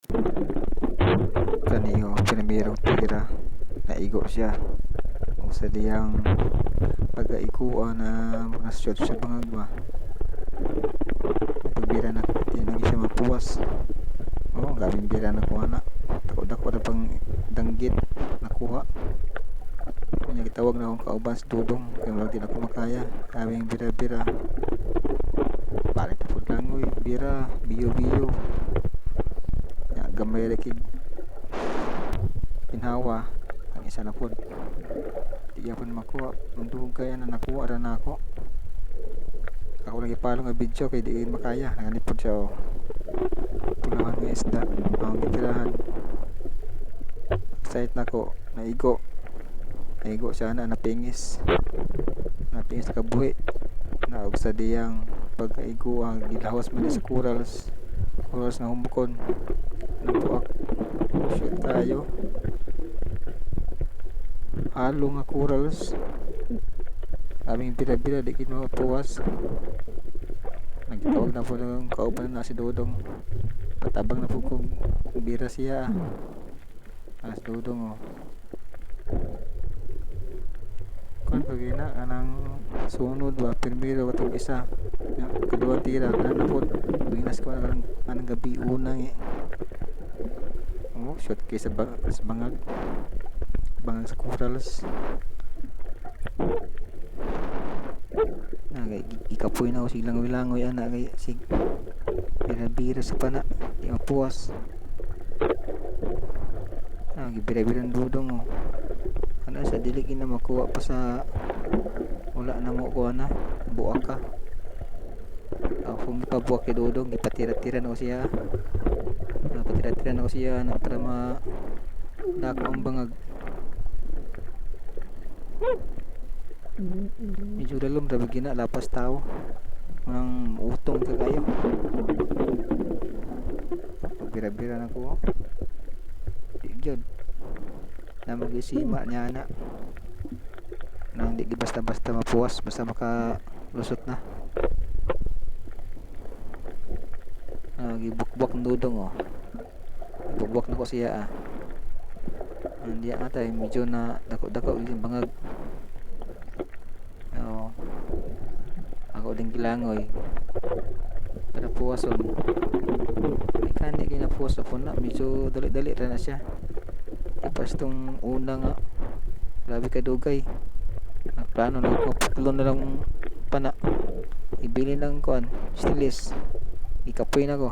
Kani oh, primerong tira, naigo siya. O sa diyang pagkaikuan na mga shot siya bangag ba. Pagbira na, di na siya mapuwas. Oh, grabing bira na kuha na. Dako-dako na pang danggit nakuha. Kanya gitawag na akong kauban si Dudong kay murag di na ko makaya. Grabing bira-bira. Palit na pud langoy, bira, biyo-biyo. Ya, gamay ra kig ginhawa ang isa na pod. Di gyapon makuha, dugay na nakuha ra nako. Ako lang gipalo nga video kay di makaya, naganipod siya oh. Pulahan nga isda, ang gitirahan. Excited nako, naigo. Naigo siya na napingis. Napingis kabuhi. Na og sa diyang pagkaigo ang gilawas man sa corals. Corals na humukon. Napuak. Shoot tayo. Halo nga corals. Aming bira-bira di gid mapuwas. Nagtawag na po ng kauban na si Dodong. Patabang na po kong bira siya. Ah, si Dodong oh. Kuan pag ina anang sunod ba primero atong isa. Ya, kaduha tira kana na po. Binas ko na anang gabi unang eh. Oh, shot kay sa, sa bangag. Bangag sa corals. Na kay ikapoy na ako sig langoy-langoy ana kay sig bira-bira sa pana di mapuwas. Ah, gibira-bira ang Dudong oh. Ano sa dili gina makuha pa sa wala na mo kuha na buak ka. Ako gipabuak kay Dudong, gipatira-tira na ko siya. Ah, patira-tira na ko siya na para ma dako ang bangag. Medyo lalom ra gina lapas tao. Unang utong ka kayo. Pagbira-bira na ko. Di gyud. Na magisima niya na. Nang di gyud basta-basta mapuwas, basta makalusot na. Ah, gibukbok ang Dudong oh. Gibukbok na ko siya ah. Hindi ata eh, medyo na dako-dako yung bangag. Oo. Ako din gilangoy. Para puwason. Ay kani ginapuwas na po na. Medyo dali-dali ra na siya. Tapos itong una nga. Grabe ka dugay. Nagplano na maputlo na lang pana. Ibili lang kuan. Stainless. Ikapoy na ko.